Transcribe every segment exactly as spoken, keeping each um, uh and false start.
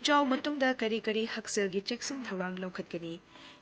ꯏꯆꯥꯎ ꯃꯇꯨꯡꯗ ꯀꯔꯤ ꯀꯔꯤ ꯍꯛꯁꯦꯜꯒꯤ ꯆꯦꯛꯁꯤꯟ ꯊꯧꯔꯥꯡ ꯂꯧꯈꯠꯀꯅꯤ?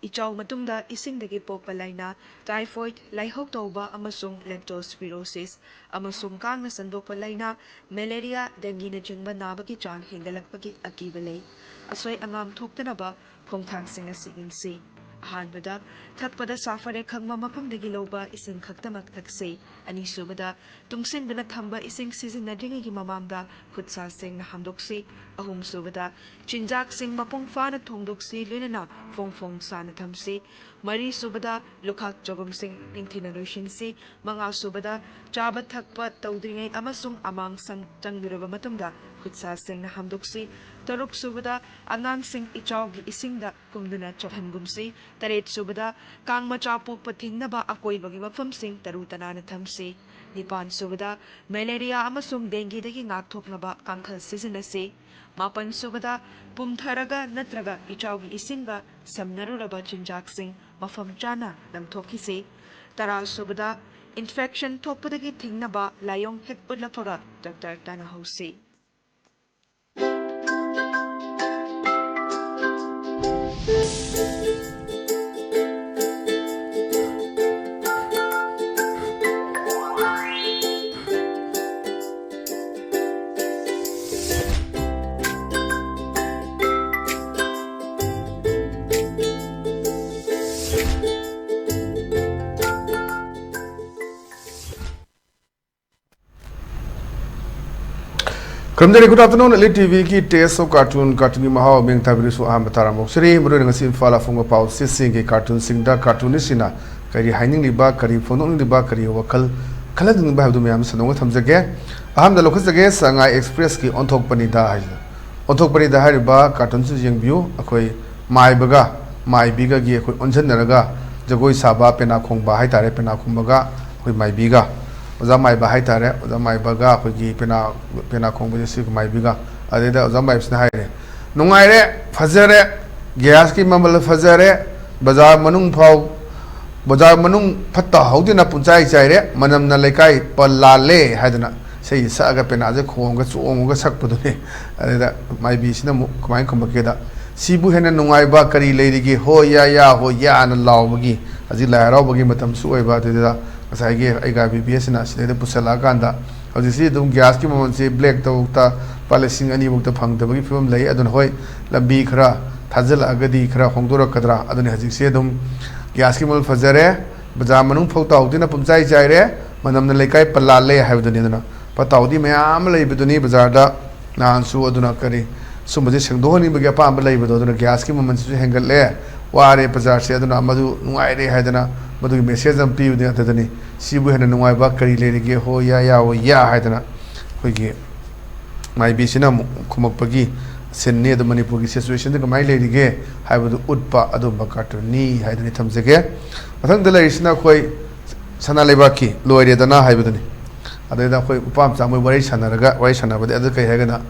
ꯏꯆꯥꯎ ꯃꯇꯨꯡꯗ ꯏꯁꯤꯡꯗꯒꯤ ꯄꯣꯛꯄ ꯂꯥꯏꯅꯥ, ꯇꯥꯏꯐꯣꯏꯗ, ꯂꯥꯏꯍꯧ ꯇꯧꯕ ꯑꯃꯁꯨꯡ leptospirosis ꯑꯃꯁꯨꯡ ꯀꯥꯡꯅ ꯁꯟꯗꯣꯛꯄ ꯂꯥꯏꯅꯥ, ꯃꯦꯂꯦꯔꯤꯌꯥ, ꯗꯦꯡꯒꯤꯅꯆꯤꯡꯕ ꯅꯥꯕꯒꯤ ꯆꯥꯡ ꯍꯦꯟꯒꯠꯂꯛꯄꯒꯤ ꯑꯀꯤꯕ ꯂꯩ꯫ ꯑꯁꯣꯏ ꯑꯉꯥꯝ ꯊꯣꯛꯇꯅꯕ ꯈꯣꯡꯊꯥꯡꯁꯤꯡ ꯑꯁꯤ ꯌꯦꯡꯁꯤ꯫ ꯑꯍꯥꯟꯕꯗ, ꯊꯛꯄꯗ ꯁꯥꯐꯔꯦ ꯈꯪꯕ ꯃꯐꯝꯗꯒꯤ ꯂꯧꯕ ꯏꯁꯤꯡ ꯈꯛꯇꯃꯛ ꯊꯛꯁꯤ꯫ ꯑꯅꯤꯁꯨꯕꯗ, ꯇꯨꯡꯁꯤꯟꯗꯨꯅ ꯊꯝꯕ ꯏꯁꯤꯡ ꯁꯤꯖꯤꯟꯅꯗ꯭ꯔꯤꯉꯩꯒꯤ ꯃꯃꯥꯡꯗ ꯈꯨꯠ ꯁꯥ ꯁꯦꯡꯅ ꯍꯥꯝꯗꯣꯛꯁꯤ꯫ ꯑꯍꯨꯝꯁꯨꯕꯗ, ꯆꯤꯟꯖꯥꯛꯁꯤꯡ ꯃꯄꯨꯡ ꯐꯥꯅ ꯊꯣꯡꯗꯣꯛꯁꯤ, ꯂꯣꯏꯅꯅ ꯐꯣꯡ ꯐꯣꯡ ꯁꯥꯅ ꯊꯝꯁꯤ꯫ ꯃꯔꯤꯁꯨꯕꯗ, ꯂꯨꯈꯥꯛ ꯆꯒꯨꯝꯁꯤꯡ ꯅꯤꯡꯊꯤꯅ ꯂꯣꯏꯁꯤꯟꯁꯤ꯫ ꯃꯉꯥꯁꯨꯕꯗ, ꯆꯥꯕ ꯊꯛꯄ ꯇꯧꯗ꯭ꯔꯤꯉꯩ ꯑꯃꯁꯨꯡ ꯑꯃꯥꯡ ꯁꯪ ꯆꯪꯂꯨꯔꯕ ꯃꯇꯨꯡꯗ ꯈꯨꯠ ꯁꯥ ꯁꯦꯡꯅ ꯍꯥꯝꯗꯣꯛꯁꯤ꯫ ꯇꯔꯨꯛꯁꯨꯕꯗ, ꯑꯉꯥꯡꯁꯤꯡ ꯏꯆꯥꯎꯒꯤ ꯏꯁꯤꯡꯗ ꯀꯨꯝꯗꯨꯅ ꯆꯣꯠꯍꯟꯒꯨꯝꯁꯤ꯫ ꯇꯔꯦꯠꯁꯨꯕꯗ, ꯀꯥꯡ ꯃꯆꯥ ꯄꯣꯛꯄ ꯊꯤꯡꯅꯕ ꯑꯀꯣꯏꯕꯒꯤ ꯃꯐꯝꯁꯤꯡ ꯇꯔꯨ ꯇꯅꯥꯟꯅ ꯊꯝꯁꯤ꯫ ꯅꯤꯄꯥꯟꯁꯨꯕꯗ, ꯃꯦꯂꯦꯔꯤꯌꯥ ꯑꯃꯁꯨꯡ ꯗꯦꯡꯒꯤꯗꯒꯤ ꯉꯥꯛꯊꯣꯛꯅꯕ ꯀꯥꯡꯈꯜ ꯁꯤꯖꯤꯟꯅꯁꯤ꯫ ꯃꯥꯄꯟꯁꯨꯕꯗ, ꯄꯨꯝꯊꯔꯒ ꯅꯠꯇ꯭ꯔꯒ ꯏꯆꯥꯎꯒꯤ ꯏꯁꯤꯡꯒ ꯁꯝꯅꯔꯨꯔꯕ ꯆꯤꯟꯖꯥꯛꯁꯤꯡ ꯃꯐꯝ ꯆꯥꯅ ꯂꯪꯊꯣꯛꯈꯤꯁꯤ꯫ ꯇꯔꯥꯁꯨꯕꯗ, ꯏꯟꯐꯦꯛꯁꯟ ꯊꯣꯛꯄꯗꯒꯤ ꯊꯤꯡꯅꯕ ꯂꯥꯏꯑꯣꯡ ꯍꯦꯛ ꯎꯠꯂꯛꯄꯒ ꯗꯣꯛꯇꯔ ꯇꯥꯟꯅꯍꯧꯁꯤ꯫ ꯈꯨꯔꯨꯝꯖꯔꯤ꯫ Good afternoon, Elite ꯇꯤ ꯚꯤꯒꯤ Taste of Cartoon, cartoonꯒꯤ ꯃꯍꯥꯎ ꯃꯤꯡ ꯊꯥꯕꯤꯔꯁꯨ ꯑꯍꯥꯟꯕ ꯇꯥꯔꯝꯃꯨꯛꯁꯤꯔꯤ꯫ ꯃꯔꯨꯑꯣꯏꯅ ꯉꯁꯤ ꯏꯝꯐꯥꯜ ꯐꯣꯡꯕ ꯄꯥꯎꯆꯦꯁꯤꯡꯒꯤ cartoonꯁꯤꯡꯗ cartoonistꯁꯤꯡꯅ ꯀꯔꯤ ꯍꯥꯏꯅꯤꯡꯂꯤꯕ, ꯀꯔꯤ ꯐꯣꯡꯗꯣꯛꯅꯤꯡꯂꯤꯕ, ꯀꯔꯤ ꯋꯥꯈꯜ ꯈꯜꯍꯟꯅꯤꯡꯕ ꯍꯥꯏꯕꯗꯨ ꯃꯌꯥꯝ ꯁꯟꯗꯣꯛꯅ ꯊꯝꯖꯒꯦ꯫ ꯑꯍꯥꯟꯕꯗ ꯂꯧꯈꯠꯆꯒꯦ, ꯁꯉꯥꯏ ꯑꯦꯛꯁꯄ꯭ꯔꯦꯁꯀꯤ ꯑꯣꯟꯊꯣꯛꯄꯅꯤꯗ ꯍꯥꯏꯁꯤꯅ꯫ ꯑꯣꯟꯊꯣꯛꯄꯅꯤꯗ ꯍꯥꯏꯔꯤꯕ cartoonꯁꯤ ꯌꯦꯡꯕꯤꯌꯨ꯫ ꯑꯩꯈꯣꯏ ꯃꯥꯏꯕꯒ ꯃꯥꯏꯕꯤꯒꯒꯤ ꯑꯩꯈꯣꯏ ꯑꯣꯟꯁꯤꯟꯅꯔꯒ ꯖꯒꯣꯏ ꯁꯥꯕ, ꯄꯦꯅꯥ ꯈꯣꯡꯕ ꯍꯥꯏꯇꯥꯔꯦ, ꯄꯦꯅꯥ ꯈꯣꯡꯕꯒ ꯑꯩꯈꯣꯏ ꯃꯥꯏꯕꯤꯒ꯫ ꯑꯣꯖꯥ ꯃꯥꯏꯕ ꯍꯥꯏꯇꯥꯔꯦ, ꯑꯣꯖꯥ ꯃꯥꯏꯕꯒ ꯑꯩꯈꯣꯏꯒꯤ ꯄꯦꯅꯥ, ꯄꯦꯅꯥ ꯈꯣꯡꯕꯁꯦ ꯁꯤ ꯃꯥꯏꯕꯤꯒ꯫ ꯑꯗꯩꯗ ꯑꯣꯖꯥ ꯃꯥꯏꯕꯁꯤꯅ ꯍꯥꯏꯔꯦ, "ꯅꯨꯡꯉꯥꯏꯔꯦ, ꯐꯖꯔꯦ, gas ꯀꯤ ꯃꯃꯜ ꯐꯖꯔꯦ, ꯕꯖꯥꯔ ꯃꯅꯨꯡ ꯐꯥꯎ, ꯕꯖꯥꯔ ꯃꯅꯨꯡ ꯐꯠꯇ ꯍꯥꯎꯗꯅ ꯄꯨꯡꯆꯥꯏ ꯆꯥꯏꯔꯦ, ꯃꯅꯝꯅ ꯂꯩꯀꯥꯏ ꯄꯜ ꯂꯥꯜꯂꯦ" ꯍꯥꯏꯗꯅ ꯏꯁꯩꯁꯦ ꯁꯛꯑꯒ ꯄꯦꯅꯥꯁꯦ ꯈꯣꯡꯉꯒ ꯆꯣꯡꯉꯒ ꯁꯛꯄꯗꯨꯅꯦ꯫ ꯑꯗꯨꯗ ꯃꯥꯏꯕꯤꯁꯤꯅ ꯑꯃꯨꯛ ꯀꯃꯥꯏꯅ ꯈꯨꯝꯃꯛꯀꯦꯗ, "ꯁꯤꯕꯨ ꯍꯦꯟꯅ ꯅꯨꯡꯉꯥꯏꯕ ꯀꯔꯤ ꯂꯩꯔꯤꯒꯦ, ꯍꯣ ꯌꯥ ꯌꯥ ꯍꯣ ꯌꯥꯅ ꯂꯥꯎꯕꯒꯤ"? ꯍꯧꯖꯤꯛ ꯂꯥꯏ ꯍꯔꯥꯎꯕꯒꯤ ꯃꯇꯝꯁꯨ ꯑꯣꯏꯕ, ꯑꯗꯨꯗꯨꯗ ꯉꯁꯥꯏꯒꯤ ꯑꯩꯒ ꯕꯤ ꯕꯤ ꯑꯦꯁꯁꯤꯅ ꯁꯤꯗꯩꯗ ꯄꯨꯁꯜꯂꯛꯑꯀꯥꯟꯗ ꯍꯧꯖꯤꯛꯁꯤ ꯑꯗꯨꯝ ꯒ꯭ꯌꯥꯁꯀꯤ ꯃꯃꯜꯁꯦ ꯕ꯭ꯂꯦꯛꯇꯐꯥꯎꯗ ꯂꯨꯄꯥ ꯂꯤꯁꯤꯡ ꯑꯅꯤꯐꯥꯎꯗ ꯐꯪꯗꯕꯒꯤ ꯐꯤꯕꯝ ꯂꯩ꯫ ꯑꯗꯨꯅ ꯍꯣꯏ, ꯂꯝꯕꯤ ꯈꯔ ꯊꯥꯖꯤꯜꯂꯛꯑꯒꯗꯤ ꯈꯔ ꯍꯣꯡꯗꯣꯔꯛꯀꯗ꯭ꯔꯥ꯫ ꯑꯗꯨꯅꯤ ꯍꯧꯖꯤꯛꯁꯦ ꯑꯗꯨꯝ ꯒ꯭ꯌꯥꯁꯀꯤ ꯃꯃꯜ ꯐꯖꯔꯦ, ꯕꯖꯥꯔ ꯃꯅꯨꯡ ꯐꯥꯎ ꯇꯥꯎꯗꯨꯅ ꯄꯨꯝꯆꯥꯏ ꯆꯥꯏꯔꯦ, ꯃꯅꯝꯅ ꯂꯩꯀꯥꯏ ꯄꯜꯂꯥꯜꯂꯦ ꯍꯥꯏꯕꯗꯨꯅꯤ꯫ ꯑꯗꯨꯅ ꯄꯇꯥꯎꯗꯤ ꯃꯌꯥꯝ ꯑꯃ ꯂꯩꯕꯗꯨꯅꯤ ꯕꯖꯥꯔꯗ ꯅꯍꯥꯟꯁꯨ꯫ ꯑꯗꯨꯅ ꯀꯔꯤ, ꯁꯨꯝꯕꯁꯦ ꯁꯦꯡꯗꯣꯛꯍꯟꯅꯤꯡꯕꯒꯤ ꯑꯄꯥꯝꯕ ꯂꯩꯕꯗꯣ, ꯑꯗꯨꯅ ꯒ꯭ꯌꯥꯁꯀꯤ ꯃꯃꯜꯁꯤꯁꯨ ꯍꯦꯟꯒꯠꯂꯦ, ꯋꯥꯔꯦ ꯕꯖꯥꯔꯁꯦ, ꯑꯗꯨꯅ ꯃꯗꯨ ꯅꯨꯡꯉꯥꯏꯔꯦ ꯍꯥꯏꯗꯅ ꯃꯗꯨꯒꯤ ꯃꯦꯁꯦꯖ ꯑꯃ ꯄꯤꯕꯅꯤ꯫ ꯑꯗꯨꯗꯅꯤ, "ꯁꯤꯕꯨ ꯍꯦꯟꯅ ꯅꯨꯡꯉꯥꯏꯕ ꯀꯔꯤ ꯂꯩꯔꯤꯒꯦ, ꯍꯣ ꯌꯥ ꯌꯥ ꯍꯣ ꯌꯥ" ꯍꯥꯏꯗꯅ ꯑꯩꯈꯣꯏꯒꯤ ꯃꯥꯏꯕꯤꯁꯤꯅ ꯑꯃꯨꯛ ꯈꯨꯝꯃꯛꯄꯒꯤ ꯁꯤꯟꯅꯤ꯫ ꯑꯗꯨ ꯃꯅꯤꯄꯨꯔꯒꯤ ꯁꯤꯆꯨꯋꯦꯁꯟꯗ ꯀꯃꯥꯏꯅ ꯂꯩꯔꯤꯒꯦ ꯍꯥꯏꯕꯗꯨ ꯎꯠꯄ ꯑꯗꯨꯝꯕ ꯀꯥꯔꯇꯨꯟꯅꯤ ꯍꯥꯏꯗꯨꯅ ꯊꯝꯖꯒꯦ꯫ ꯃꯊꯪꯗ ꯂꯩꯔꯤꯁꯤꯅ ꯑꯩꯈꯣꯏ ꯁꯅꯥ ꯂꯩꯕꯥꯛꯀꯤ ꯂꯣꯏꯔꯦꯗꯅ ꯍꯥꯏꯕꯗꯨꯅꯤ꯫ ꯑꯗꯩꯗ ꯑꯩꯈꯣꯏ ꯅꯨꯄꯥ ꯃꯆꯥ ꯃꯣꯏ ꯋꯥꯔꯤ ꯁꯥꯟꯅꯔꯒ, ꯋꯥꯔꯤ ꯁꯥꯟꯅꯕꯗꯤ ꯑꯗꯨ ꯀꯩ ꯍꯥꯏꯒꯅ,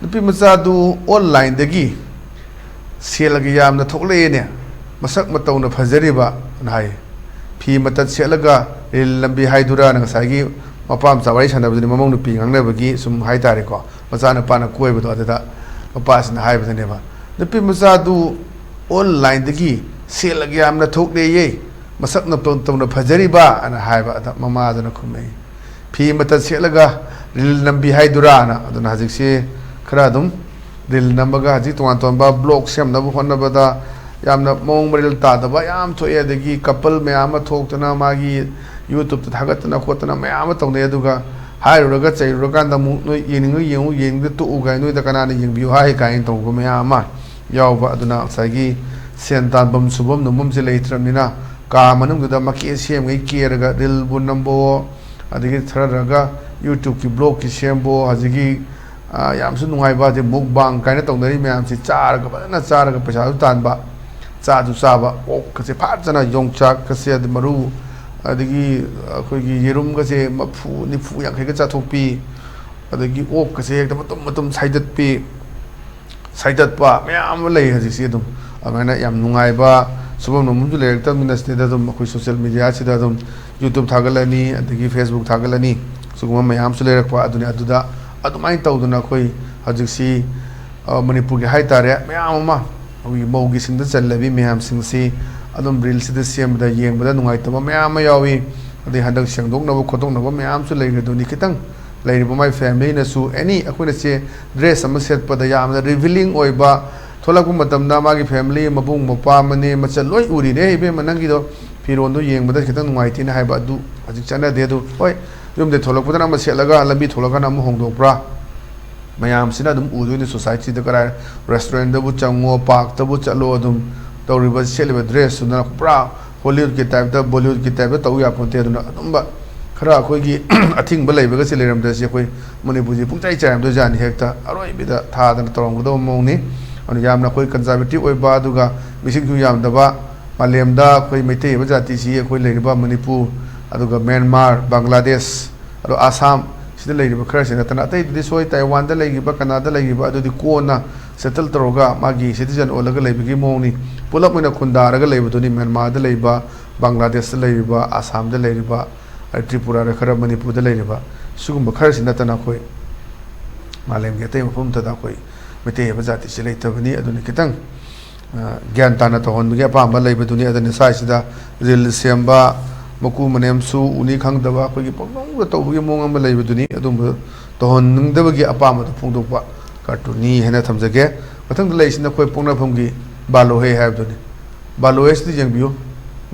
"ꯅꯨꯄꯤ ꯃꯆꯥꯗꯨ ꯑꯣꯟꯂꯥꯏꯟꯗꯒꯤ ꯁꯦꯜꯒ ꯌꯥꯝꯅ ꯊꯣꯛꯂꯛꯑꯦꯅꯦ, ꯃꯁꯛ ꯃꯇꯧꯅ ꯐꯖꯔꯤꯕ" ꯑꯅ ꯍꯥꯏ꯫ "ꯐꯤ ꯃꯇꯠ ꯁꯦꯠꯂꯒ ꯔꯤꯜ ꯅꯝꯕꯤ ꯍꯥꯏꯗꯨꯔꯥꯅ" ꯉꯁꯥꯏꯒꯤ ꯃꯄꯥ ꯃꯆꯥ ꯋꯥꯔꯤ ꯁꯥꯟꯅꯕꯗꯨꯅꯤ, ꯃꯃꯧ ꯅꯨꯄꯤ ꯉꯥꯡꯅꯕꯒꯤ ꯁꯨꯝ ꯍꯥꯏꯇꯥꯔꯦꯀꯣ, ꯃꯆꯥꯅꯨꯄꯥꯅ ꯀꯣꯏꯕꯗꯣ꯫ ꯑꯗꯨꯗ ꯃꯄꯥꯁꯤꯅ ꯍꯥꯏꯕꯗꯅꯦꯕ, "ꯅꯨꯄꯤ ꯃꯆꯥꯗꯨ ꯑꯣꯟꯂꯥꯏꯟꯗꯒꯤ ꯁꯦꯜꯒ ꯌꯥꯝꯅ ꯊꯣꯛꯂꯦꯌꯦ, ꯃꯁꯛ ꯃꯇꯧꯅ ꯐꯖꯔꯤꯕ" ꯑꯅ ꯍꯥꯏꯕ꯫ ꯑꯗ ꯃꯃꯥꯗꯨꯅ ꯈꯨꯝꯃꯛꯏ, "ꯐꯤ ꯃꯇꯠ ꯁꯦꯠꯂꯒ ꯔꯤꯜ ꯅꯝꯕꯤ ꯍꯥꯏꯗꯨꯔꯥꯅ"꯫ ꯑꯗꯨꯅ ꯍꯧꯖꯤꯛꯁꯤ ꯈꯔ ꯑꯗꯨꯝ ꯔꯤꯜ ꯅꯝꯃꯒ ꯍꯧꯖꯤꯛ ꯇꯣꯉꯥꯟ ꯇꯣꯉꯥꯟꯕ ꯕ꯭ꯂꯣꯒ ꯁꯦꯝꯅꯕ ꯍꯣꯠꯅꯕꯗ ꯌꯥꯝꯅ ꯃꯑꯣꯡ ꯃꯔꯤꯜ ꯇꯥꯗꯕ ꯌꯥꯝ ꯊꯣꯛꯑꯦ꯫ ꯑꯗꯒꯤ ꯀꯄꯜ ꯃꯌꯥꯝ ꯑꯃ ꯊꯣꯛꯇꯅ ꯃꯥꯒꯤ ꯌꯨꯇ꯭ꯌꯨꯕꯇ ꯊꯥꯒꯠꯇꯅ ꯈꯣꯠꯇꯅ ꯃꯌꯥꯝ ꯑꯃ ꯇꯧꯅꯩ꯫ ꯑꯗꯨꯒ ꯍꯥꯏꯔꯨꯔꯒ ꯆꯩꯔꯨꯔꯀꯥꯟꯗ ꯑꯃꯨꯛ, "ꯅꯣꯏ ꯌꯦꯡꯅꯤꯡꯉ ꯌꯦꯡꯉꯨ, ꯌꯦꯡꯅꯤꯡꯗ ꯇꯣꯛꯎ" ꯀꯥꯏꯅ, "ꯅꯣꯏꯗ ꯀꯅꯥꯅ ꯌꯦꯡꯕꯤꯌꯨ ꯍꯥꯏ?" ꯀꯥꯏꯅ ꯇꯧꯕ ꯃꯌꯥꯝ ꯑꯃ ꯌꯥꯎꯕ꯫ ꯑꯗꯨꯅ ꯉꯁꯥꯏꯒꯤ ꯁꯦꯟ ꯇꯥꯟꯐꯝ ꯁꯨꯐꯝ ꯅꯣꯝꯐꯝꯁꯦ ꯂꯩꯇ꯭ꯔꯕꯅꯤꯅ ꯀꯥ ꯃꯅꯨꯡꯗꯨꯗ ꯃꯀꯦ ꯁꯦꯝꯉꯩ ꯀꯦꯔꯒ ꯔꯤꯜꯕꯨ ꯅꯝꯕꯋꯣ, ꯑꯗꯒꯤ ꯊꯔꯔꯒ ꯌꯨꯇ꯭ꯌꯨꯕꯀꯤ ꯕ꯭ꯂꯣꯒꯀꯤ ꯁꯦꯝꯕꯋꯣ, ꯍꯧꯖꯤꯛꯀꯤ, ꯑ, ꯌꯥꯝꯁꯨ ꯅꯨꯡꯉꯥꯏꯕ ꯍꯧꯖꯤꯛ ꯃꯨꯛꯕꯥꯡ ꯀꯥꯏꯅ ꯇꯧꯅꯔꯤ ꯃꯌꯥꯝꯁꯤ, ꯆꯥꯔꯒ ꯐꯖꯅ ꯆꯥꯔꯒ ꯄꯩꯁꯥꯁꯨ ꯇꯥꯟꯕ, ꯆꯥꯁꯨ ꯆꯥꯕ, ꯑꯣꯛꯀꯁꯦ ꯐꯖꯅ ꯌꯣꯡꯆꯥꯛꯀꯁꯦ ꯑꯗꯩ ꯃꯔꯨ, ꯑꯗꯒꯤ ꯑꯩꯈꯣꯏꯒꯤ ꯌꯦꯔꯨꯝꯒꯁꯦ ꯃꯐꯨ ꯅꯤꯐꯨ ꯌꯥꯡꯈꯩꯒ ꯆꯥꯊꯣꯛꯄꯤ, ꯑꯗꯒꯤ ꯑꯣꯛꯀꯁꯦ ꯍꯦꯛꯇ ꯃꯇꯨꯝ ꯃꯇꯨꯝ ꯁꯥꯏꯗꯠꯄꯤ, ꯁꯥꯏꯗꯠꯄ ꯃꯌꯥꯝ ꯑꯃ ꯂꯩ ꯍꯧꯖꯤꯛꯁꯤ꯫ ꯑꯗꯨꯝ ꯑꯗꯨꯃꯥꯏꯅ ꯌꯥꯝ ꯅꯨꯡꯉꯥꯏꯕ ꯁꯨꯐꯝ ꯅꯣꯝꯐꯝꯁꯨ ꯂꯩꯔꯛꯇꯕꯅꯤꯅ ꯁꯤꯗꯩꯗ ꯑꯗꯨꯝ ꯑꯩꯈꯣꯏ ꯁꯣꯁꯦꯜ ꯃꯦꯗꯤꯌꯥꯁꯤꯗ ꯑꯗꯨꯝ ꯌꯨꯇ꯭ꯌꯨꯕ ꯊꯥꯒꯠꯂꯅꯤ, ꯑꯗꯒꯤ ꯐꯦꯁꯕꯨꯛ ꯊꯥꯒꯠꯂꯅꯤ, ꯁꯤꯒꯨꯝꯕ ꯃꯌꯥꯝꯁꯨ ꯂꯩꯔꯛꯄ ꯑꯗꯨꯅꯤ꯫ ꯑꯗꯨꯗ ꯑꯗꯨꯃꯥꯏꯅ ꯇꯧꯗꯅ ꯑꯩꯈꯣꯏ ꯍꯧꯖꯤꯛꯁꯤ, ꯑ, ꯃꯅꯤꯄꯨꯔꯒꯤ ꯍꯥꯏ ꯇꯥꯔꯦ, ꯃꯌꯥꯝ ꯑꯃ ꯑꯩꯈꯣꯏꯒꯤ ꯃꯧꯒꯤ ꯁꯤꯡꯗ ꯆꯜꯂꯕꯤ ꯃꯌꯥꯝꯁꯤꯡꯁꯤ ꯑꯗꯨꯝ ꯔꯤꯜꯁꯤꯗ ꯁꯦꯝꯕꯗ ꯌꯦꯡꯕꯗ ꯅꯨꯡꯉꯥꯏꯇꯕ ꯃꯌꯥꯝ ꯑꯃ ꯌꯥꯎꯏ꯫ ꯑꯗꯩ ꯍꯟꯗꯛ ꯁꯦꯡꯗꯣꯛꯅꯕ ꯈꯣꯠꯇꯣꯛꯅꯕ ꯃꯌꯥꯝꯁꯨ ꯂꯩꯔꯤꯗꯨꯅꯤ꯫ ꯈꯤꯇꯪ ꯂꯩꯔꯤꯕ ꯃꯥꯏ ꯐꯦꯃꯤꯂꯤꯅꯁꯨ ꯑꯦꯅꯤ ꯑꯩꯈꯣꯏꯅ ꯁꯦ ꯗ꯭ꯔꯦꯁ ꯑꯃ ꯁꯦꯠꯄꯗ ꯌꯥꯝꯅ ꯔꯤꯚꯤꯂꯤꯡ ꯑꯣꯏꯕ, ꯊꯣꯛꯂꯛꯄ ꯃꯇꯝꯗ ꯃꯥꯒꯤ ꯐꯦꯃꯤꯂꯤ, ꯃꯕꯨꯡ, ꯃꯧꯄ꯭ꯋꯥ, ꯃꯅꯦ, ꯃꯆꯜ ꯂꯣꯏ ꯎꯔꯤꯅꯦ, "ꯏꯕꯦꯝꯃ, ꯅꯪꯒꯤꯗꯣ ꯐꯤꯔꯣꯟꯗꯣ ꯌꯦꯡꯕꯗ ꯈꯤꯇꯪ ꯅꯨꯡꯉꯥꯏꯇꯦꯅ" ꯍꯥꯏꯕ ꯑꯗꯨ ꯍꯧꯖꯤꯛ ꯆꯠꯅꯗꯦ꯫ ꯑꯗꯨ ꯍꯣꯏ, ꯌꯨꯝꯗꯩ ꯊꯣꯛꯂꯛꯄꯗꯅ ꯑꯃ ꯁꯦꯠꯂꯒ ꯂꯝꯕꯤ ꯊꯣꯛꯂꯛꯀꯥꯟꯗ ꯑꯃ ꯍꯣꯡꯗꯣꯛꯄ꯭ꯔꯥ? ꯃꯌꯥꯝꯁꯤꯅ ꯑꯗꯨꯝ ꯎꯗꯣꯏꯅꯤ ꯁꯣꯁꯥꯏꯇꯤꯗ, ꯀꯔꯥꯏ ꯔꯦꯁꯇꯨꯔꯦꯟꯗꯕꯨ ꯆꯪꯉꯣ, ꯄꯥꯔꯛꯇꯕꯨ ꯆꯠꯂꯣ, ꯑꯗꯨꯝ ꯇꯧꯔꯤꯕ, ꯁꯦꯠꯂꯤꯕ ꯗ꯭ꯔꯦꯁꯇꯨꯅ ꯄꯨꯔꯥ ꯍꯣꯂꯤꯋꯨꯗꯀꯤ ꯇꯥꯏꯞꯇ, ꯕꯣꯂꯤꯋꯨꯗꯀꯤ ꯇꯥꯏꯞꯇ ꯇꯧ ꯌꯥꯄꯣꯟꯇꯦ꯫ ꯑꯗꯨꯅ ꯑꯗꯨꯝꯕ ꯈꯔ ꯑꯩꯈꯣꯏꯒꯤ ꯑꯊꯤꯡꯕ ꯂꯩꯕꯒꯁꯦ ꯂꯩꯔꯝꯗ꯭ꯔꯁꯤ ꯑꯩꯈꯣꯏ ꯃꯅꯤꯄꯨꯔꯁꯤ ꯄꯨꯡꯆꯥꯏ ꯆꯥꯏꯔꯝꯗꯣꯏꯖꯥꯠꯅꯤ, ꯍꯦꯛꯇ ꯑꯔꯣꯏꯕꯤꯗ ꯊꯥꯗꯅ ꯇꯧꯔꯝꯒꯗꯕ ꯃꯑꯣꯡꯅꯤ꯫ ꯑꯗꯨꯅ ꯌꯥꯝꯅ ꯑꯩꯈꯣꯏ ꯀꯟꯖꯥꯔꯕꯦꯇꯤꯞ ꯑꯣꯏꯕ, ꯑꯗꯨꯒ ꯃꯤꯁꯤꯡꯁꯨ ꯌꯥꯝꯗꯕ, ꯃꯥꯂꯦꯝꯗ ꯑꯩꯈꯣꯏ ꯃꯩꯇꯩ ꯑꯣꯏꯕ ꯖꯥꯇꯤꯁꯤ ꯑꯩꯈꯣꯏ ꯂꯩꯔꯤꯕ ꯃꯅꯤꯄꯨꯔ, ꯑꯗꯨꯒ ꯃ꯭ꯌꯥꯟꯃꯥꯔ, ꯕꯪꯒ꯭ꯂꯥꯗꯦꯁ, ꯑꯗꯣ ꯑꯁꯥꯝ ꯁꯤꯗ ꯂꯩꯔꯤꯕ ꯈꯔꯁꯤ ꯅꯠꯇꯅ, ꯑꯇꯩꯗꯨꯗꯤ ꯁꯣꯏ ꯇꯥꯏꯋꯥꯟꯗ ꯂꯩꯈꯤꯕ, ꯀꯅꯥꯗ ꯂꯩꯈꯤꯕ, ꯑꯗꯨꯗꯤ ꯀꯣꯟꯅ ꯁꯦꯇꯜ ꯇꯧꯔꯒ ꯃꯥꯒꯤ ꯁꯤꯇꯤꯖꯟ ꯑꯣꯜꯂꯒ ꯂꯩꯕꯒꯤ ꯃꯑꯣꯡꯅꯤ꯫ ꯄꯨꯂꯞ ꯑꯣꯏꯅ ꯈꯨꯟꯗꯥꯔꯒ ꯂꯩꯕꯗꯨꯅꯤ ꯃ꯭ꯌꯥꯟꯃꯥꯔꯗ ꯂꯩꯔꯤꯕ, ꯕꯪꯒ꯭ꯂꯥꯗꯦꯁꯇ ꯂꯩꯔꯤꯕ, ꯑꯁꯥꯝꯗ ꯂꯩꯔꯤꯕ, ꯑꯗꯩ ꯇ꯭ꯔꯤꯄꯨꯔꯥꯗ ꯈꯔ, ꯃꯅꯤꯄꯨꯔꯗ ꯂꯩꯔꯤꯕ, ꯁꯤꯒꯨꯝꯕ ꯈꯔꯁꯤ ꯅꯠꯇꯅ ꯑꯩꯈꯣꯏ ꯃꯥꯂꯦꯝꯒꯤ ꯑꯇꯩ ꯃꯐꯝ ꯑꯃꯠꯇꯗ ꯑꯩꯈꯣꯏ ꯃꯩꯇꯩ ꯍꯥꯏꯕ ꯖꯥꯇꯤꯁꯤ ꯂꯩꯇꯕꯅꯤ꯫ ꯑꯗꯨꯅ ꯈꯤꯇꯪ, ꯑ, ꯒ꯭ꯌꯥꯟ ꯇꯥꯅ ꯇꯧꯍꯟꯕꯒꯤ ꯑꯄꯥꯝꯕ ꯂꯩꯕꯗꯨꯅꯤ꯫ ꯑꯗꯨꯅ ꯁ꯭ꯋꯥꯏꯁꯤꯗ ꯔꯤꯜ ꯁꯦꯝꯕ, ꯃꯀꯨ ꯃꯅꯦꯝꯁꯨ ꯎꯅꯤ ꯈꯪꯗꯕ, ꯑꯩꯈꯣꯏꯒꯤ ꯄꯪꯇꯧꯗ ꯇꯧꯕꯒꯤ ꯃꯑꯣꯡ ꯑꯃ ꯂꯩꯕꯗꯨꯅꯤ꯫ ꯑꯗꯨꯝꯕ ꯇꯧꯍꯟꯅꯤꯡꯗꯕꯒꯤ ꯑꯄꯥꯝꯕꯗꯨ ꯐꯣꯡꯗꯣꯛꯄ ꯀꯥꯔꯇꯨꯟꯅꯤ ꯍꯥꯏꯅ ꯊꯝꯖꯒꯦ꯫ ꯃꯊꯪꯗ ꯂꯩꯔꯤꯁꯤꯅ ꯑꯩꯈꯣꯏ ꯄꯣꯛꯅꯐꯝꯒꯤ ꯕꯥꯂꯣꯍꯦ ꯍꯥꯏꯕꯗꯨꯅꯤ꯫ ꯕꯥꯂꯣꯍꯦꯁꯤꯗꯤ ꯌꯦꯡꯕꯤꯌꯨ,